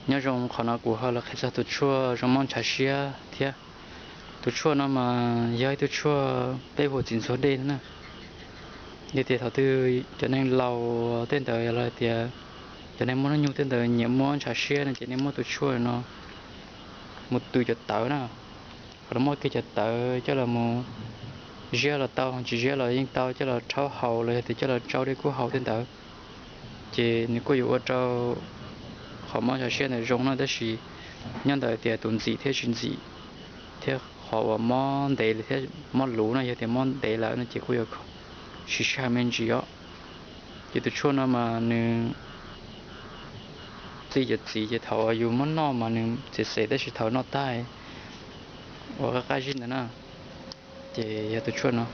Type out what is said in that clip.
Nyob zoo, qhov no kuv ho los qhia txog tus tshuaj zoo mob ntshav siab thiab. Tus tshuaj no mas yog ib tug tshuaj peb hu ua txiv ntxhuav dej na. Yog tias thaum twg cov neeg laus tej ntawd los tias cov neeg muaj hnub nyoog tej ntawd nyiam muaj ntshav siab no ces nej muab tus tshuaj no mus tw cov tawv na. Qhov no muab kiag cov tawv coj los mus ziab los tau, tsis ziab los yeej tau, coj los rhaub haus los yog tias coj los tsau dej kub haus tej ntawd, ces nws kuj yuav ua rau qhov mob ntshav siab ntawd zoo no. Tab sis nyob ntawm tias tus ntxim thiab tsis ntxim thiab qhov uas mob ntev lawm thiab mob luv no, yog tias mob ntev lawm no ces kuj yuav siv sij hawm me ntsis os. Ces tus tshuaj no mas nws txi cov txiv ces thaum uas yus muab noj mas nws xem xem, tab sis thaum noj tag uas qab qab zib ntawd na, ces yog tus tshuaj no.